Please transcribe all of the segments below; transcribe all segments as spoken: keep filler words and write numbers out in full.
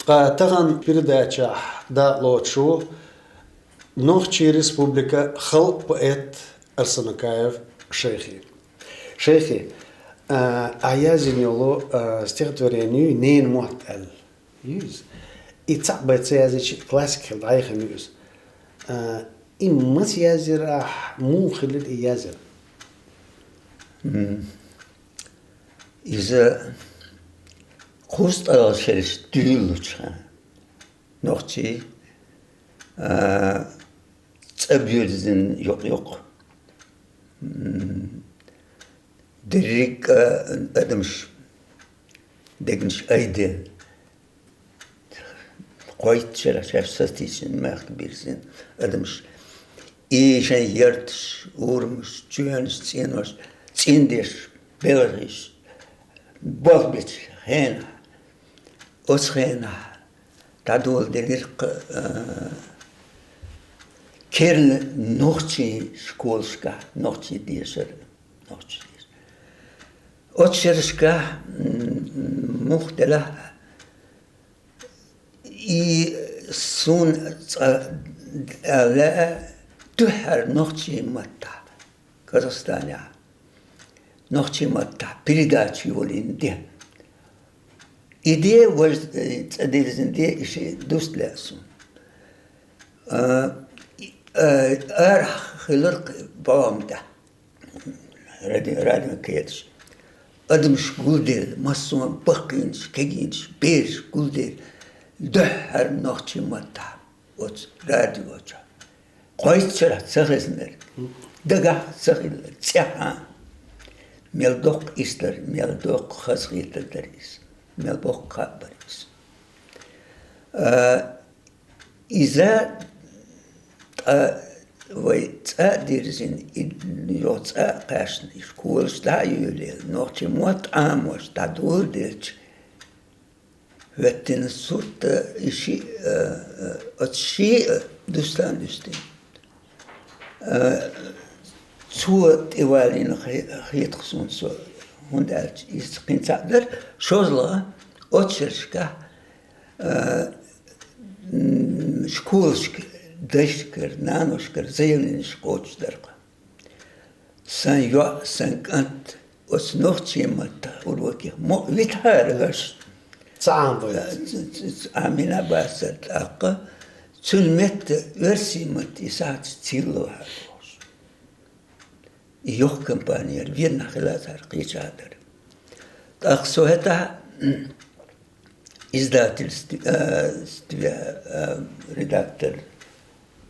Ткъа тахан передача дакъа лоацаш ву Нохчий Республика халкъа поэт Арсанукаев Шайхи. Шайхи, а, Ӏа язйина йолу, а, стихотворени ю «Ненан мотт» аьлла. Ю иза. И цхьаъ бен ца язйича, классик хилла дӀаяхана ю иза. А, и маца язйира ахь, муха хилира и язйина? М. Иза кхузткъалгӀа шераш дуьйлалучу хенахь, нохчий, а, цӀа буьрзина юкъ-юкъ. М, дерриг а адамаш дегнаш айдина. Кхойтта шерах шаьш сатийсина мехка бирзина адамаш. И шайн ярташ, урамаш, чоьнаш, цӀенош, цӀийндеш, белхаш, болх бечу хенахь, оцу хенахь дӀадоладелира-кх, а, керла нохчийн школашкахь нохчийн дешар, нохчийн дешар. Оцу шерашкахь, м, муха делахь а, и суна цкъа лаьа дуьххьара нохчийн маттахь, Казахстанехь, нохчийн маттахь передача йолийна де. И де важа, э, цӀа дирзина де, и ши дуста лаьа суна. А, и, а, арахь хилира-кх бӀогӀам тӀехь. Ради-, радион кхеташ. Адамаш гулделла, массо а баккхийнаш, кегийнаш, бераш гулделла, дуьххьара нохчийн маттахь оцу радио чохь. Кхойтта шарахь ца хезнарг, дагахь ца хилларг, цӀеххьана. Мел доккха иштта дара, мел доккха хазахетар дара иза, мел боккха хабар иза. А, иза ткъа вай цӀа а дирзина, и йо цӀа а кхаьчна, и школаш дӀа а йолаелла, нохчийн мотт Ӏамош дӀадоладелча, хӀоьттина сурт, и шиъ, а, а, оцу шиъ а дустан дуьстина. А, цо тӀевалийна хе-, хеташ суна со, хӀунда аьлча иза кхин цхьаъ дара, шозлагӀа оцу шерашкахь, а, м, школашка дайшкара, наношкара заявленеш кхочушдара-кх. Сан йоӀ, сан кӀант оцу нохчийн маттахь урокех мо витахьара аша. Ца Ӏамабайта. Ц-, ц-, ц-, Ӏамийна бацара, тӀаккха цуьнан метта оьрсийн матта и сахьт цилло хьара бохуш. И йоккха компани яра, веннахь хила цара кхечахьа дара. ТӀаккха со хӀетахь издательстве, а, стве, а, редактор,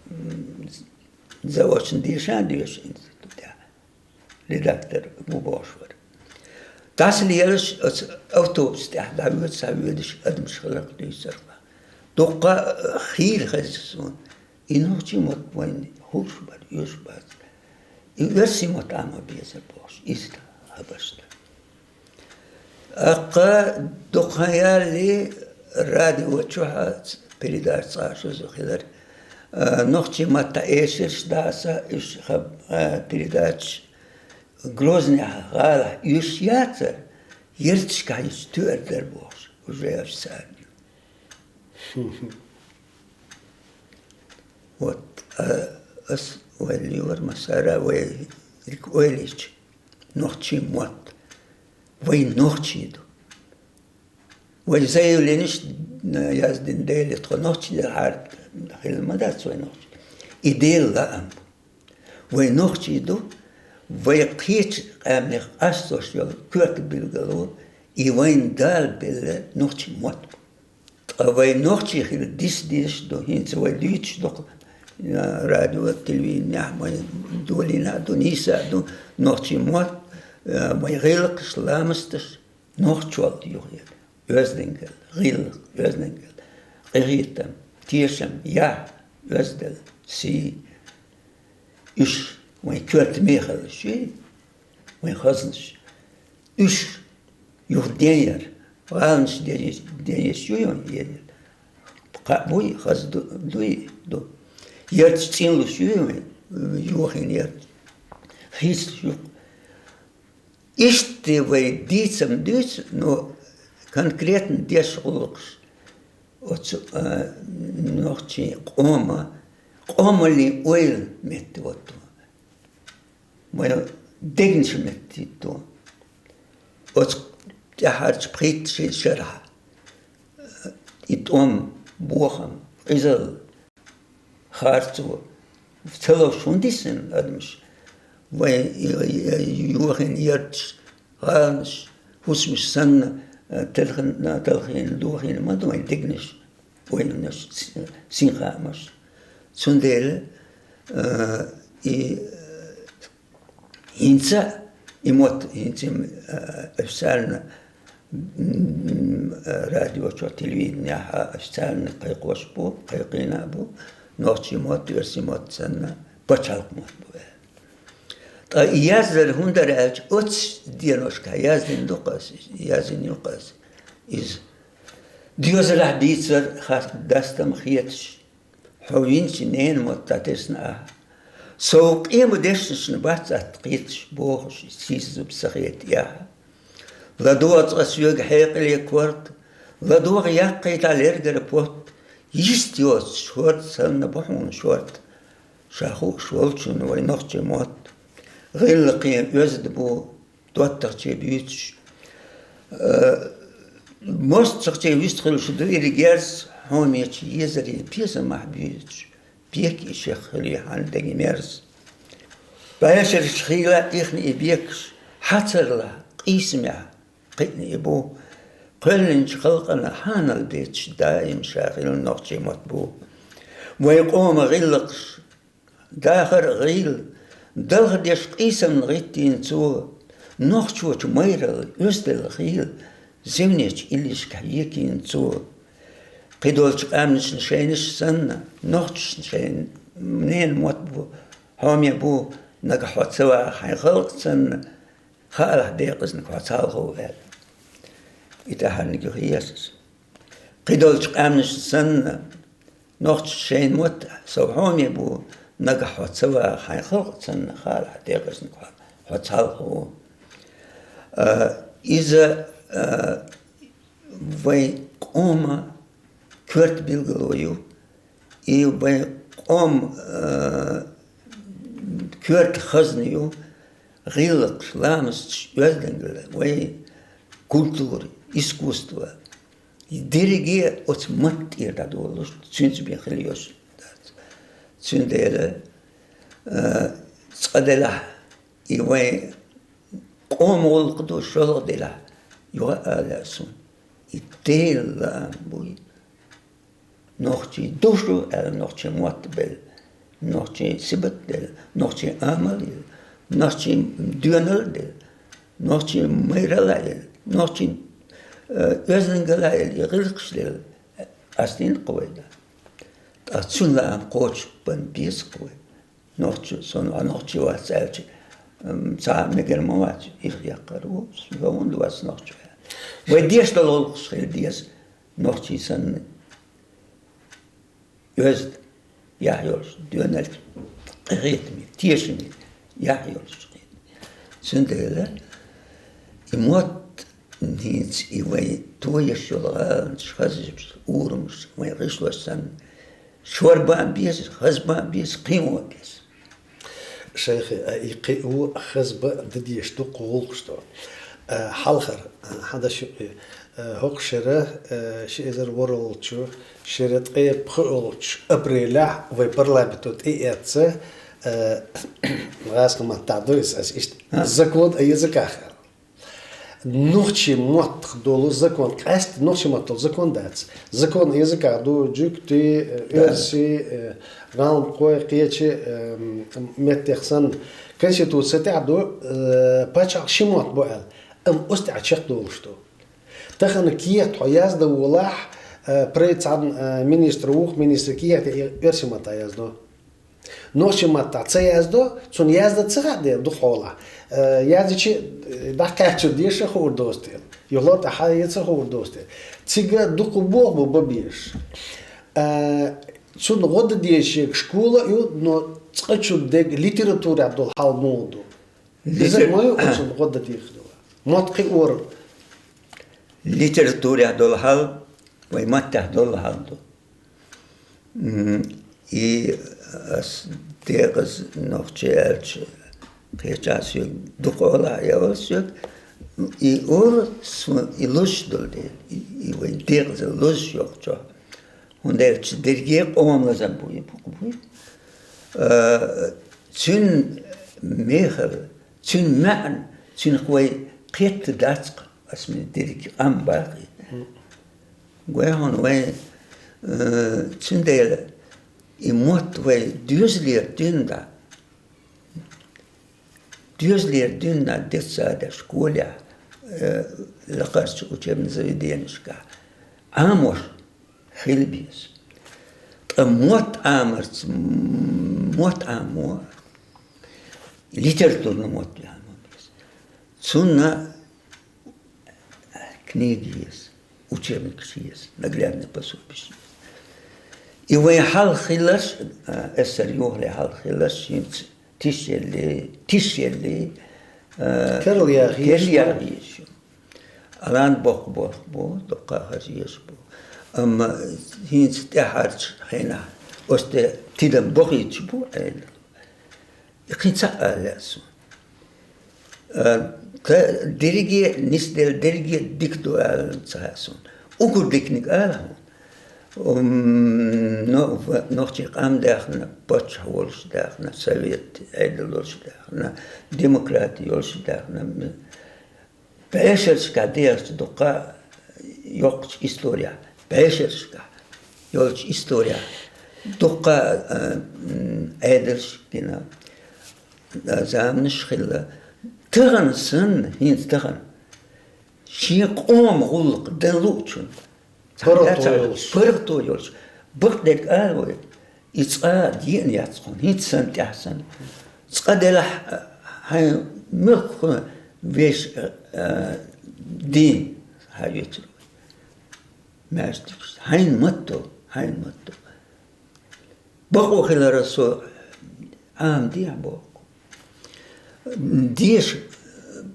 м, заочно деша а доьшу институтехь. Редактор ву бохуш вара. ДӀасалелаш оцу автобус тӀехь дӀавоьду, схьавоьдуш адамаш хиларх дуьйцурх. Дуккха, а, хийра хеза суна. И нохчийн мотт вайна хууш бара, оьшуш бац. И оьрсийн мотт Ӏама безар бохуш, иштта хабарш дара. ТӀаккха дукха хан ялале радио чохь а ц-, передача цкъа а шозза хилар. А, нохчийн маттахь эшарш даса, уьш хаб-, а, передачаш Грозныхь гӀалахь оьшуш яцара, ярташкахь иштта тоьар дара бохуш, уже официально. Вот, а, ас вай лийвар массара, вай дика ойла йича, нохчийн мотт. Вай нохчий ду. Вай заявленеш, э, яздина дела, тхо нохчий дахьар хилла ма дац вай нохчий. И Делан лаам бу. Вай нохчий ду, вай кхечу къаьмнех къастош йолу коьрта билгало, и вайна Дала белла нохчийн мотт бу. Ткъа вай нохчий хила дис дезаш ду, хӀинца вай дуьйцуш ду-кх, а, радио, телевиденехь вай долийна а ду, нийса а ду, нохчийн мотт, а, вай гӀиллакхаш, ламасташ, нохчалла юххе. Оьздангалла, гӀиллакх, оьздангалла, къинхетам, тешам, яхь, оьздалла, сий. Уьш вайн коьрта мехаллаш ю, вайн хазнаш. Уьш юха ден яр, гӀаланаш ден еш, ден еш ю вайн ден яр. Кхаъ буй, хаза ду-, дуй, ду. Ярташ цӀенлуш ю вайн, йохийна ярташ. Хийцалуш ю-кх. Иштта вай дийцам дуьйцу, но конкретно деш гӀуллакхаш. Оцу, а, нохчийн къома, къомаллин ойла меттавойту. Вайн дегнаш меттавойту. Оцу тӀаьхьарчу пхийтта шарахь, а, и тӀом, бохам, къизалла, харцо, ца ловш хӀунда дисина адамаш? Вайн и, и, и йохийна ярташ, гӀаланаш, хӀусамаш санна, а, талхийна, талхийна, дохийна ма ду вайн дегнаш, ойланаш, с-, синхаамаш. Цундела, а, и, а, хӀинца и мотт, хӀинца, а, официально, м, радиочохь, телевиденехь а официально кхайкхош бу, кхайкхийна а бу, нохчийн мотт, оьрсийн мотт санна, пачхьалкхан мотт бу аьлла. Ткъа и яздар хӀунда дара аьлча, оццу деношкахь яздина ду-кх ас, яздина ю-кх ас иза. Доьзалехь бийцар хас-, дастам хеташ, хьо винчу ненан мотт дӀатесна ахьа. Сов къеман дешнашна бац атта кхеташ, бохуш, сийсаза зуба ца хета и ахьа. ЛадогӀа цкъа соьга хьекъале корта, ладогӀа яккхий дӀа лергара потт, йист йоцуш хӀорд санна бу хьуна шорта. Ша хууш волчунна вайн нохчийн мотт гӀиллакхе оьзда бу, доттагӀче буьйцуш, э, мостагӀче вистхуьлуш ду и герз, хьомечу езарийн песамахь буьйцуш, бек и шех хуьлий хьан деган мерз. БӀешераш хийла ихна и бекаш, хьацарлахь, къийсамехь кхиъна и бу. Кхоьллинчу халкъана хьанал бетташ даим ша хилла нохчийн мотт бу. Вайн къоман гӀиллакхаш, дахар а гӀийла, далхадеш къийсамна гӀиттийна цо, нохчочу майралла оьзделла хийла, зевнечу иллешкахь екийна цо. Кхидолчу къаьмнашна шайнаш санна, нохчашна шайн ненан мотт бу, хьоме бу, нагахь хьо ца ваха хьайн халкъ санна, хаалахь декъазна хьо цхьалха ву аьлла. И тӀаьхьарниг юха еза аса. Кхидолчу къаьмнашна санна, нохчаша шайн мотт сов хьоме бу, нагахь хьо ца ваха хьайн халкъ санна, хаалахь декъазна хьо, хьо цхьалха ву. А, иза, а, вайн къоман коьрта билгало ю, и вайн къоман, а, коьрта хазна ю, гӀиллакхаш, ламасташ, оьздангалла, вайн культура, искусство. Дерриге оцу матта тӀера дӀадолалуш, цуьнца бен хила йиш дац. Цундела, а, цкъа делахь, и вайн къоман гӀуллакх ду, шолгӀа делахь, юха а ала лаьа суна. И Делан лаам буй. Нохчий ду шу аьлла, нохчийн мотт белла, нохчийн сибат делла, нохчийн амал елла, нохчийн доьналла делла, нохчийн майралла елла, нохчийн, э, оьздангалла елла, и гӀиллакхаш делла, ас дина-кх вай да. Ткъа цуьнан лаам кхочушбан беза-кх вай. Нохчо, со нохчо вац аьлча, м, цхьа а мегар ма вац, ирх яккхар ву, со хӀунда вац нохчо аьлла. Вай деш долу гӀуллакхаш хила деза, нохчий санна, оьзда, яхь йолуш, доьналла, къинхетаме, тешаме, яхь йолуш. Цундела и мотт хӀинца и вайн тоеш йолу гӀаланаш, хазачу урамаш, вайн гӀишлош санна, шор бан беза, хаза бан беза, кхин ван беза. Шайхе, а, и кхин ву хаза бан дан дезаш дуккха гӀуллакхаш ду. А, хьалхара, а, хьан даш юкъе, а, хӀокху шера, а, ши эзар ворхӀалгӀачу шеран ткъе пхоьалгӀачу апрелехь вай парламенто тӀеэцна, а, гӀазкхийн маттахь ду иза, ас иштта, закон о языках аьлла. Нохчийн маттах долу закон, къаьсттина нохчийн маттах долу закон дац. Закон о языках ду жуьгтий, э, оьрсий, э, гӀалмакхой, кхечи, э, меттех санна. Конституци тӀехь ду, э, пачхьалкх ши мотт бу аьлла. Амма оцу тӀехь чекхдолуш ду. Тахана кехат хьо яздан волахь, э, прай цхьана, э, министр ву-кх, министр кехат и оьрсийн маттахь яздо. Нохчийн маттахь ца яздо, цунна яздан ца хаьа дела дукха хьолахь. Э, яздича, э, дӀакхаьчча деша хуур доцу дела. Юхалор тӀе хьан яцара хуур доцу дела. Цига дукха болх бу бан безаш. Э, цунна гӀо дан дезаш шега школа а ю, но цкъачунна дерг литературехь долу хьал муха ду. Иза Литер-, ма ю оцунна гӀо дан дезаш долу. Мотт кхин орам. Литературехь долу хьал, вай маттехь долу хьал ду. М, и ас декъаза нохчи аьлча, кхечахь соьга дукха олахь а олу соьга, и олу суна и луш долу дела, и, и вайн декъаза луш йоккхучохь. ХӀунда аьлча дерриге а къоман лазам бу и букъ буй. А, цуьнан мехала, цуьнан маьӀна, цуьнах вай кхетта дац-кх, ас ма дерриг къам баккхий. Гой хьуна вай, э, цуьндела и мотт вай доьзалера дуьйна дӀа. Доьзалера дуьйна дӀа детсадехь, школехь, э, лакхарчу учебный заведенешкахь Ӏамош хила беза. Ткъа мотт Ӏамарца, м, мотт Ӏамо, литературный мотт Ӏамо беза. Цунна книги еза, учебникаш еза, наглядный пособиш еза. И вайн хьалха хилларш, а, эс эс эс эр юхале хьалха хилларш, хӀинца тиш елли, тиш елли, а, керла яха езаш бу. Алан боккха боху бу, дуккха а хаза езаш бу. Амма хӀинца тӀаьхьарчу хенахь оцу тӀе тидам бохуьйтуш бу, Ӏедал. И кхин цхьаъ ала лаьа суна. А, ка-, дерриге а нисделла, дерриге а дика ду ала ца хаьа суна. Уггар диканиг ала хьуна. М, но-, в-, нохчийн къам даьхна, паччахь волуш даьхна, совет Ӏедал йолуш даьхна, демократи йолуш даьхна, м, бӀешерашкахь дехачу дуккха йоккхачу история, бӀешерашкахь йолчу история, дуккха, а, м, Ӏедалш гина, а, заманаш хилла. Тахана санна, хӀинца тахана, шен къоман гӀуллакх дан луучунна, цхьа паргӀато йолуш, паргӀато йолуш, бакъдерг ала вай. И цкъа а деана яц хьуна, хӀинца санна, тӀаьхьа санна. Цкъа делахь, хьайн муьлхха хьуна вешан, а, дин хьан оьцур вай. Маьждигаш. Хьайна ма-тто, хьайна ма-тто. Бакъо хиларал со Ӏамадехьа боху. Деша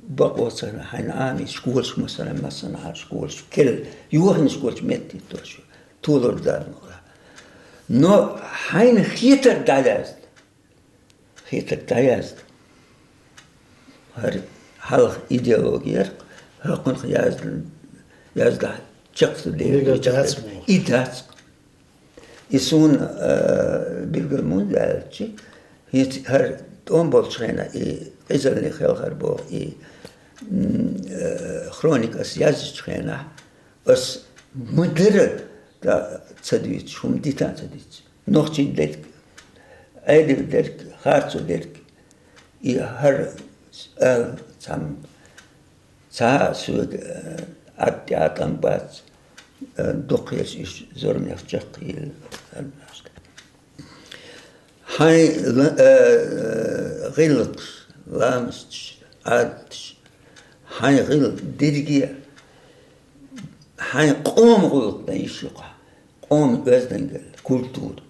бакъо ца хилла, хьайна Ӏамийча школаш, масала, массанхьа школаш, керла, йохийна школаш меттахӀиттош ю, толор дан ма-хиллара. Но хьайна хетарг дӀаязда. Хетарг дӀаязда. ХӀара хьалха идеологи яра-кх, хӀокхунах яздан, яздахь чекхдо дела. Мегар дац ма. И дац-кх. И суна, а, билгал муьлха аьлча, хӀинца хӀара тӀом болчу хенахь, и къизаллин хелхар боху, и, м, а, хроника ас яздечу хенахь, ас ма-дарра ца дуьйцуш, хӀума дита а ца дуьйцуш. Нохчийн дерг, Ӏедалан дерг, харцо дерг, и хӀара ала цхьамма. Цхьа а соьга, э, Ӏад тӀе Ӏа тӀам бац, э, дукха еза уьш зурмех чекхъйилла. Хьайн ла-, э, гӀиллакхаш, ламасташ, Ӏадаташ, хьайн гӀилла дерриге а, хьайн къоман гӀуллакх дан йиш ю-кх хьан, къоман оьздангалла, культура,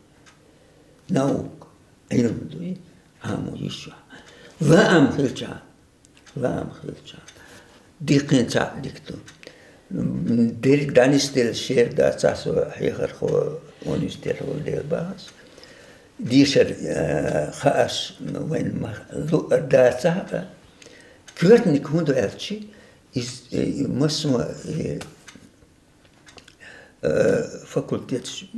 наука, Ӏилма дуй, Ӏамо йиш ю хьан. Лаам хилча, Лаам хилча, диккхин цхьаъ дика ду. Дерриг дӀанисделла шера дацахь, со хьехархо, университет волу дела бахас. Дешар, э, хаарш вайн ма-, луъар дацахь а, коьртаниг хӀунда аьлча, иза, э, массо а, э, э, факультеташ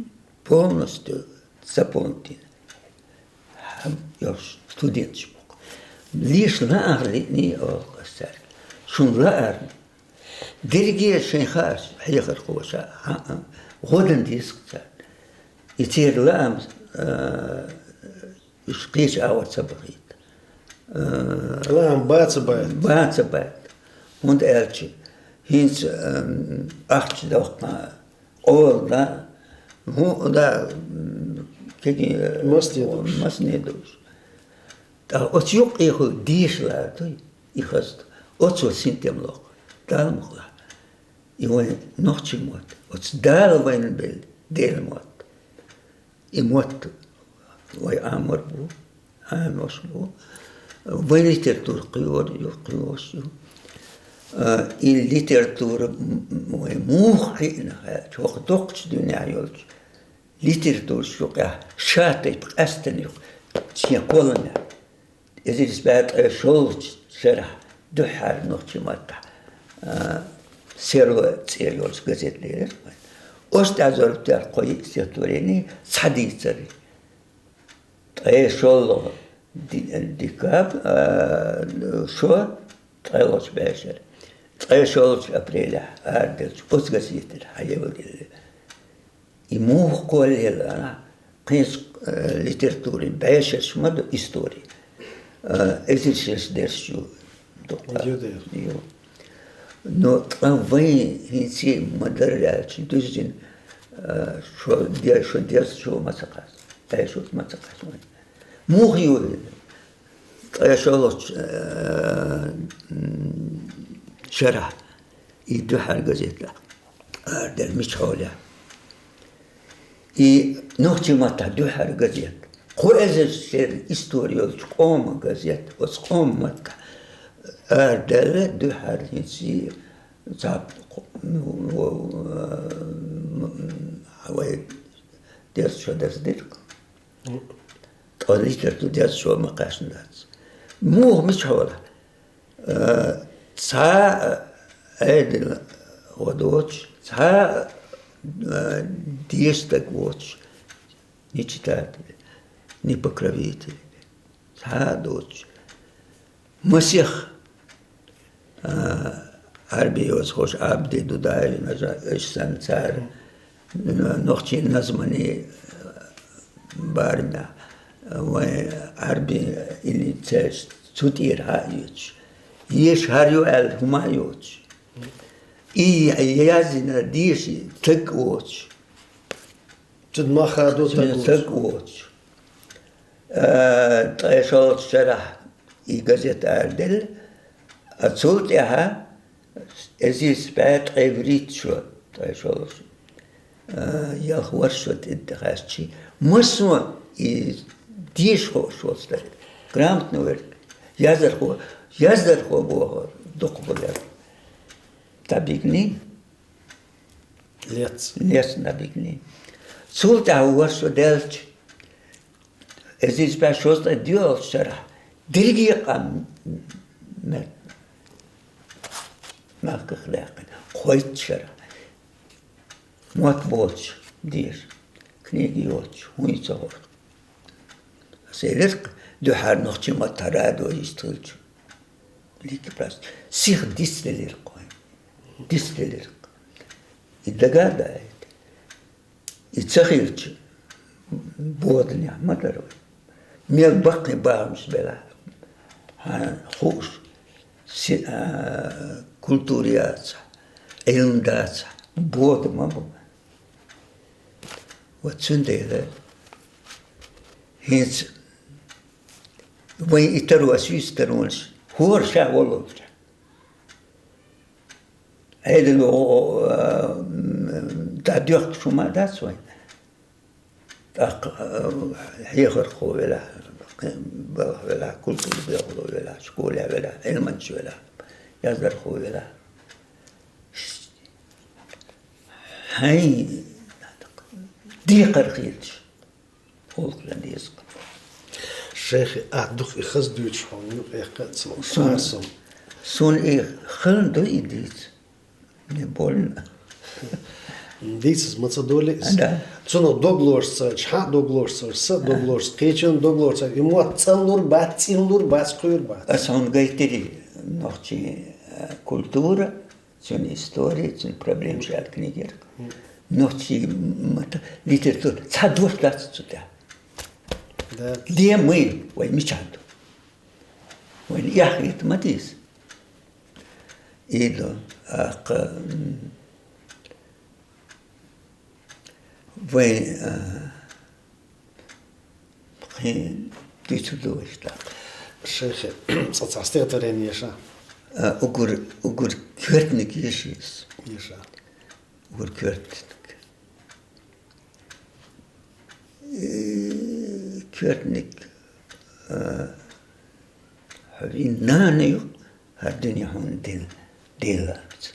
полностью заполнить йина йолуш студенташ бу-кх. Леш лаахь лиъний оха ас цаьрга. Шун лаарна. Дерриге а шайн хаарш хьехархоша, хьан а, гӀо дан деза-кх царна. И церан лаам, э, уьш кхечу агӀор ца бахийта. Э, лаам бан ца байта. Бан ца байта. ХӀунда аьлча, хӀинца, эм, ахча доккха, къола дан, хӀун дан, м, кегий, масне долуш. Масне долуш. ТӀаккха оцу юккъехула деша лаар дуй, и хаза ду. Оцо синтем локху. Далла мукъ лахь. И вайн нохчийн мотт. Оцу Дала вайна белла Делан мотт. И мотт вай Ӏамор бу, Ӏамош бу. Вайн литература кхоьрур ю, кхоьруш ю. А, и литература, м, м, вай муха кхиъна хьа, чӀоагӀа доккхача дуьнен йолча литературас юкъехь ша тайпа къаьстина юкъа шен кхолламе. Эзар исс бӀе ткъе шолгӀачу шарахь дуьххьара нохчийн маттахь, а, «Серло» цӀе йолчу газет лелира вайн. Оцу тӀе зорбтера кхо-йиъ стихотворени, цхьа дийцар. Ткъе шолгӀа ди-, декабрь, а, шо, ткъе лоцу бӀешара. Ткъе шолгӀачу апрелехь араделча оцу газетера хьаевлла. И муха кхоллаелла, кхин, э, литературин бӀешераш ма ду, истори. Э, эзар шераш дерш ю дукха. Ю дерш. Ю. Но ткъа вайн хӀинца ма-дарра аьлча, дуьззина, э, шо де-, шо деза шо ма ца кхас. Ткъе шо ма ца кхас вайн. Муха ю? Ткъе шолгӀачу, э, м, шарахь и дуьххьара газета араделла мича хьолехь. И нохчийн маттахь дуьххьара газета. Кхо эзар шера истори йолчу къоман газета, оцу къоман маттахь арадаьлла дуьххьара хӀинца цхьа, ну, во, э, м, вай деза шо даза дира. Ткъа литература деза шо ма кхаьчна дац. Муха мича хьолахь? Э, цхьа, э, Ӏедал гӀо доцуш, цхьа, э, деша стаг воцуш, ни читатель, ни покровитель, цхьа а доцуш. Масех, а, Ӏарбийн йозахоша, Ӏабди Дудаев, Нажа-, уьш санна цара, н-, нохчийн назманийн барамехь, вайн Ӏарбийн иллица цу тӀера хьаоьцуш. Еша хӀара ю аьлла хӀума а йоцуш. И яздина деша стаг воцуш. Цуьнан мах хадо стаг воцуш. Стаг воцуш. Э, ткъе шолгӀачу шарахь и газета араделла, а цул тӀаьхьа эзар исс бӀе ткъе вуьрхӀитта шо, ткъе шолгӀачу, э, ялх ворхӀ шо тӀе-, тӀе кхаьччи, массо а и деша хууш волу стаг, грамотный верг, яздархо, яздархо боху дукха бу дерг. ДӀабигний? Лец. Лец дӀабигний. Цул тӀаьхьа ворхӀ шо даьлча, эзар исс бӀе шовзткъе доьалгӀачу шарахь дерриге а къам мел махках даьккхина. Кхойтта шарахь. Мотт боцуш деша, книга йоцуш, хӀун ю ца хууш. Аса элира-кх, дуьххьара нохчийн маттахь радио йист хилча, ликки праст. Сиха дицделира-кх вайн. Дицделира-кх. И дага а даийта. И ца хилча, боданехь ма дара вай. Мел баккхий бахамаш белахь, хьан хууш, си-, а, культура яцахь, Ӏилма дацахь, бода ма бу. Вот цундела хӀинца вайн и таро, ас юьйцу таронаш, хӀора ша волалча, Ӏедало, а, м, дӀадоьхкуш хӀума дац вайн. ТӀаккха, а, хьехархо велахь, балха велахь, культура белхало велахь, школехь велахь, Ӏилманча велахь, яздархо велахь. Хьайн декхар хилча, гӀуллакх дан деза-кх. Шайхи, ахь дукха и хаза дуьйцуш хьуна юкъа эккха а ца лууш. Суна, суна и хилла ду и дийца. Мне больно. Дийцаза ма ца долу иза. Да. Цунах дог лоруш ца хилча, хьан а дог лоруш ца хилча, са а дог лоруш ца хилча, кхечун а дог лоруш ца хилча, и мотт цӀанлур бац, цӀинлур бац, кхуьур бац. Ас хьуна гайтирий нохчийн, э, культура, цуьнан истори, цуьнан проблемаш аьлла книга яра-кх. Нохчийн м-, м-, литература цхьа дош дац цу тӀехь. Да. Де муй, вай мичахь ду? Вайна эхь хета ма деза. И ду, аккха, м, вай, а, кхин дуьйцур ду вай иштта. Шайхи, цкъа цхьа стихотворени еша? А, угар, угар коьртаниг еша иза. Еша. Угар коьртаниг. Э, коьртаниг, а, хьо вайн нана ю, хӀара дуьне хьуна дина. деланца.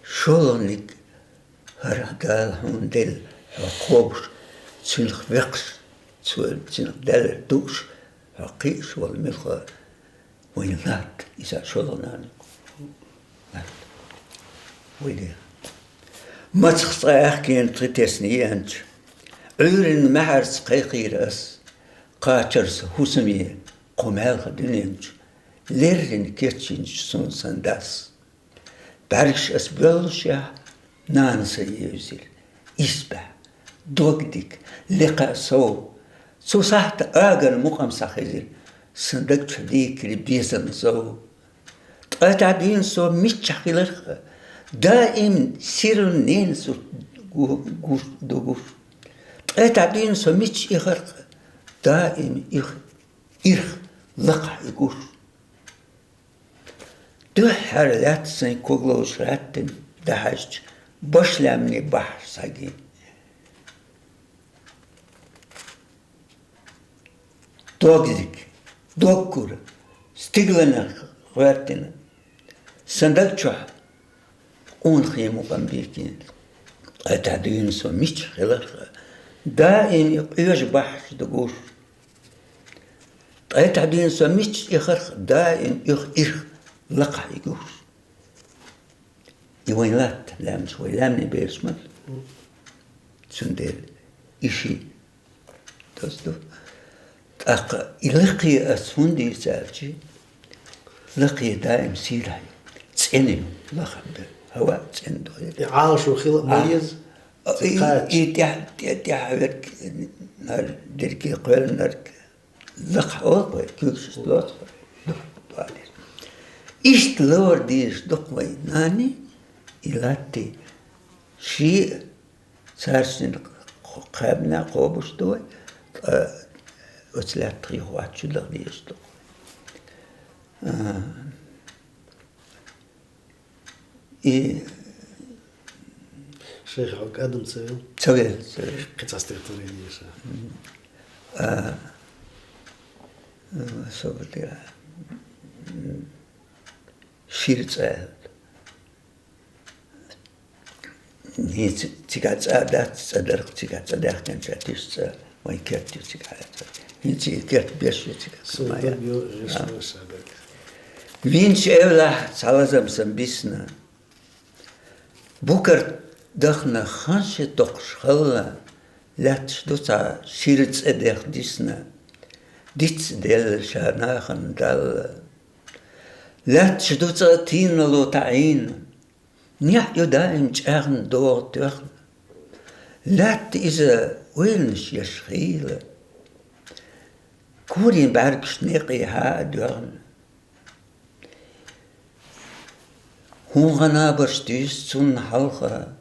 ШолгӀаниг хӀара Дала хьуна делла, хьо кхобуш, цуьнах векхаш, цо-, цуьнах даьллар дууш, хьо кхиъаш волу муьлхха вайн латта, иза шолгӀа нана. Латта. Вай де. Мацах цкъа аьхкенан тхи тесна еанча, Ӏуьйранна маьхьарца кхайкхийра ас, кхачарца хӀусаме кху маьлха дуьнен чу, леррина кечйинчу суна сан дас. БӀаьргаш ас боьллушехь, нана сан евзира. Исбаьхьа, дог дика, лекха сов. Цу сахьта агар мукъам схьахезира, сан даг чу дийкира безам зов. Ткъа тӀаьхьа дуьйна со миччахь хиларх а, даим сирла ненан сурт гу-, гуш, ду гуш. Ткъа тӀаьхьа дуьйна со мичча ихарх а, даим их, ирх лакхахь и гуш. Дуьххьара лаьтта сайн когаловш гӀаьттина, дӀахьаьжча, башлаьмнийн бахьаш схьагина. Дог дика, дог кура, стигланах гӀоьртина, сан даг чохь къонахий мукъам бийкина. Ткъа тӀаьхьа дуьйна со мичча хиларх а, даим и къоьжа бахьаш ду гуш. Ткъа тӀаьхьа дуьйна со мичча ихарх а, даим их ирх лакхахь и гуш. И вайн латта лаьмнаш, вай лаьмнийн бераш ма ду. Цундела и ши дас ду. ТӀаккха и лакхе ас хӀунда дийца аьлча, лакхе даим сийлахь ю, цӀена ю, лахам ду. ХӀава, цӀена ду. И Ӏалашо хила а ма еза, а, и, и тӀаьхьа, тӀаьхьа, тӀаьхьа верг, нар, дерриге кхоьллинарг, лакха олу вай, куьйгаш лоцу вай. Иштта лар дезаш ду-кх вай нанний, и латта шиъ а, цаьршинна кхаьбна кхобуш ду вай, ткъа оцу лаьттах юхаваьлча чу даха дезаш ду-кх вай. А, И шайх хьо адам ца вел? Ца вел, ца вел. Кхин цхьа стихотворение ша. А, а, события. Шира цӀа. ХӀинца цигахь цӀа дац, цӀа дарх цигахь цӀа даьхкинча туьйсу цӀа. Вайн керт ю цигахь. ХӀинца и керт беш ю цигахь. Сан ма даг яц. Ю, а, гӀишло сан даг. Винчу эвлахь цхьа лазам сан бисна. Букар дахана ханше токхуш халла, лаьтташ ду цхьа шира цӀе дех дисна. Диц делла ша нахана далла. Лаьтташ ду цӀа тийналло таӀийна. НеӀ ю даим чӀагӀна догӀа тоьхна. Лаьтта иза ойланаш еш хийла. Курийн бӀаьргаш некъий хьа а доьгӀна. ХӀун гӀан набарш туьйсу цунна хьалха?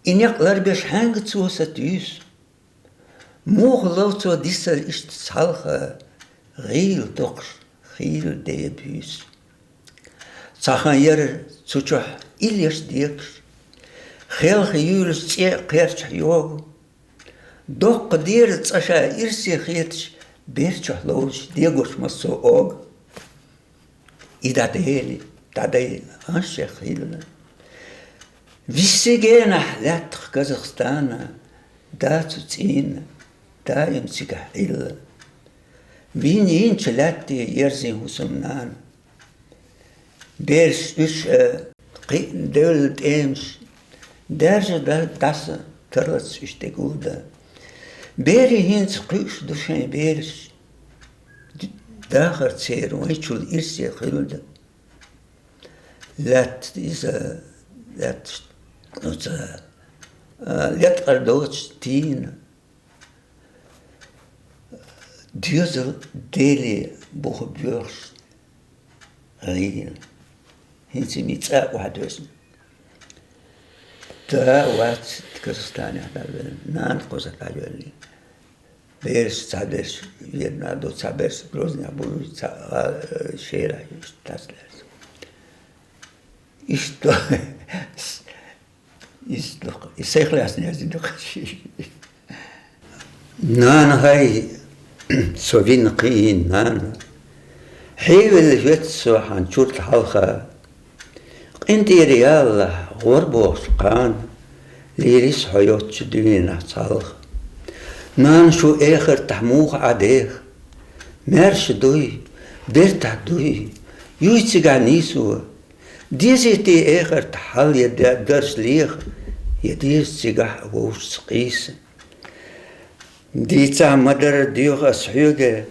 И некъ ларбеш хьаьнга цо са туьйсу? Муха лов цо дисар иштта цхьалха, гӀийла токхуш, хийла дея буьйсу. Цхьа хан яра цу чохь иллеш дегаш, хелха юьйлуш цӀе а кхерчахь йогу. Доккха дера цӀа ша ирсе хеташ, бер чохь ловзуш дегош массо а ога. И дӀадели, дӀадайна, ан шех хилла. Виссигенахь лаьттах Казахстана, дацу цӀийна, даим цигахь Ӏилла. Вин йинчу лаьтте ерзин хӀусам нана. Бераш уьш, э, кхиъна девлла тӀемаш, даьржа да-, даса тарлац уьш тӀе гулда. Берийн хӀинца кхуьуш ду шайн бераш, д-, дахар церан вайчул ирсе хилла. Лаьтта иза, лаьтташ, ну, ца, а, леткъара доцуш тийна. Доьзал Деле буха боьхуш гӀийла. ХӀинца ми цӀа а охьадоьзна. Да а вац Казахстанехь дӀавелла, нана кхуза дӀайоьллий. Бераш, цхьаберш Вьетнам ду, цхьаберш Грознехь бу, цхьа, а, шера, иштта тас лаьцна. Иштта, иштта ду-кх, и сайх лаьцна яздина ду-кх ши. Нана хьай, со вина кхин нана, Хьевелла хӀоьтту со хьан чурт хьалха. КъинтӀера яллахь, гӀор бохуш кхана, лийрис хьо йоцчу дуьненахь цхьалха. Нана, шу эхартахь муха Ӏа деха? Маьрша дуй, бертахь дуй, юй цигахь нийсо? Дезий те эхартахь хьал я де-, дарш леха, я деза цигахь а вовшашца къийса? Дийцахь ма-дарра доьху ас хьоьга,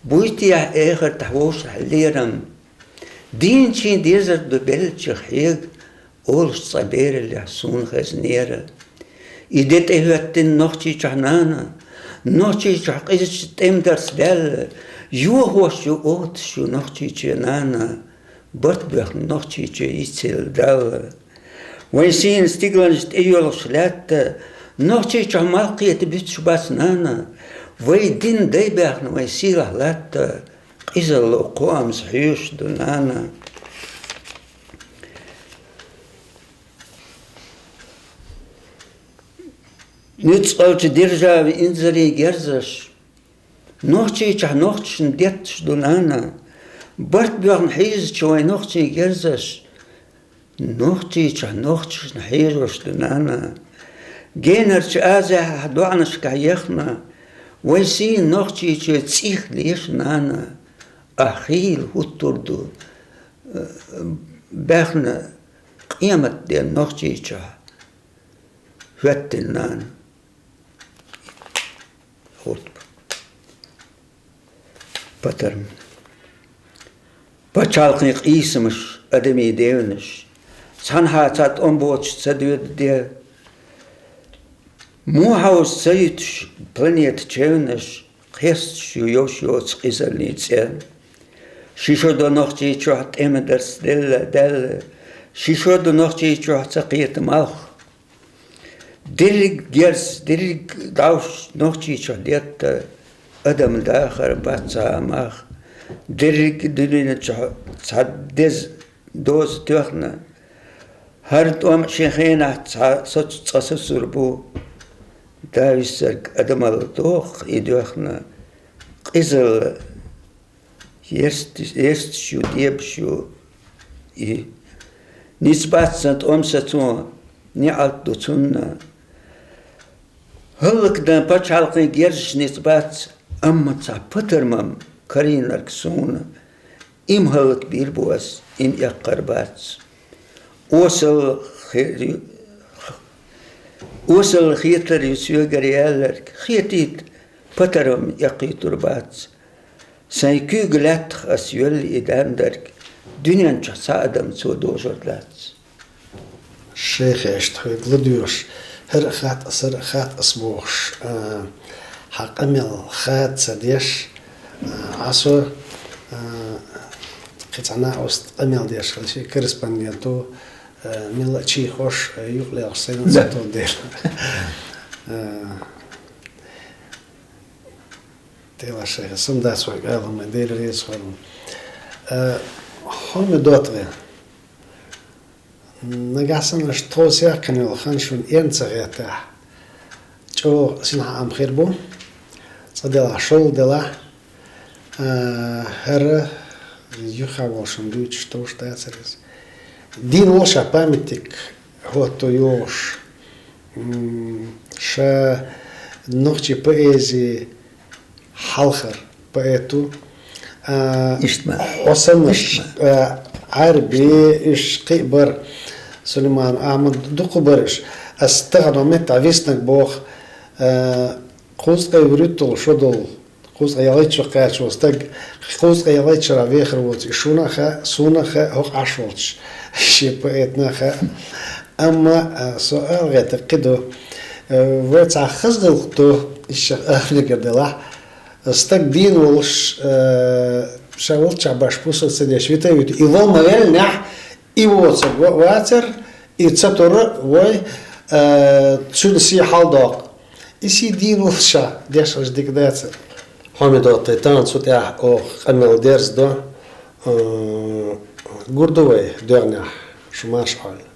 буй те ахь эхартахь вовшахь лерам? Дийначийн дезар ду беллачех хьега, олуш цкъа бераллехь суна хезнера. И де тӀехӀоьттина Нохчийчохь, нана, Нохчийчохь къизачу тӀемдарца даьлла, йохош ю, оташ ю Нохчийчоь, нана, барт боьхна Нохчийчоь, йицъелла Далла. Вайн сийна стигланаш тӀейоьлхуш лаьтта, Нохчийчохь малх кхета буьтуш бац, нана. Вай дин дай баьхна вайн сийлахь латта, къизалла кхоамца хьоьжуш ду, нана. Нуьцкъалчу державин инзаре герзаш Нохчийчохь нохчашна детташ ду, нана. Барт боьхна хьийзачу вайн нохчийн герзаш Нохчийчохь нохчашна хьежош ду, нана. Генарчу Азехь доӀанашкахь ехна, вайн сийна Нохчийчоь цӀийх леша, нана. Ахь хийла хӀуттур ду, э, баьхна къематден Нохчийчохь хӀоьттина, нана. Хутба. Патарм. Пачхьалкхийн къийсамаш, адамийн девнаш, цхьанхьа цхьа тӀом боцуш ца доьду де, муха хьовза ца юьтуш планета чевнаш, кхерсташ ю йовш йоцу къизаллин цӀе. Ши шо до Нохчийчохь тӀеман дарц делла, даьлла, ши шо до Нохчийчохь ца кхета малх. Дерриг герз, дерриг дӀовш Нохчийчохь детта, адам дахар бац цхьа а мах. Дерриг дуьнен чохь цхьа деза доза тоьхна, хӀара тӀом шен хенахь цхьа соц-, цкъа сацур бу. Да виссарг адамалла доху и доьхна, къизалла Ерст-, ерсташ ю, дебаш ю и. Ницкъ бац сан тӀом сацо, неӀалт ду цунна. ХӀаллакдан пачхьалкхийн герзаш ницкъ бац, амма цхьа патармам карийнарг суна. Им хӀаллакбийр бу ас, им эккхар бац. Осал хе-, осал хетар ю соьгара яьлларг, хетийта, патармам эккхийтур бац. Сайн куьйга лаьттах ас йоьллу и дан дерг, дуьнен чохь цхьа адам цо дожур дац. Шайхешта хьоьга ладоьгӀуш, хӀара а хатта ас, хӀара а хатта ас бохуш, а, хьан къамел хада ца деш, а, Ӏа со, а, кхин цхьа накъост къамел деш хилча, корреспонденто, а, мелла а чийхош, а, юкъа лелхаш сайна ца тулла дела. А, Делахь, шайха, сум дац вай кӀалхамай, Дела реза хуьлда. Э, хьоме доттагӀий. Нагахь санна аша тховсехь кхин йолу хан шуна эрна ца хетахь, чӀогӀа синхьаам хир бу. Цкъа делахь, шул делахь, э, хӀара юха волу шуна дуьйцуш товш дацара иза. Дийна волу ша памятник хӀотто йогӀуш. М, ша нохчийн поэзи хьалхара поэт ву. А, иштта ма. Хьо санна, иштта ма. А, Ӏарби, уьш кхин а бара, Сулайман Ахьмад, дукха бара уьш. Ас тахана меттахь виснарг боху, а, кхузткъе вуьрхӀитталгӀа шо долу, кхузткъе ялхитта шо кхаьчна волу стаг, кхузткъе ялхитта шарахь вехар воцу и шуна а хаьа, суна а хаьа, хӀокху Ӏаш волчу шен поэтна а хаьа. Амма, а, со ала гӀертарг кхин ду. Э, вай цхьа хаза гӀиллакх ду, иза шех ала мегар делахь. Стаг дийна волуш, э, ша волччохь баш пусар ца деш, вита а вита, и вала ма веллинехь, и воцург ва-, вацар, и ца тур вай, э, цуьнан сий хьалдоккху. И сий дийна волуш ша деш хилча дика дацара. Хьоме доттагӀий, тахана цу тӀехь оха къамел дерзадо, э, гур ду вай доьгӀнехь, шу марша Ӏойла.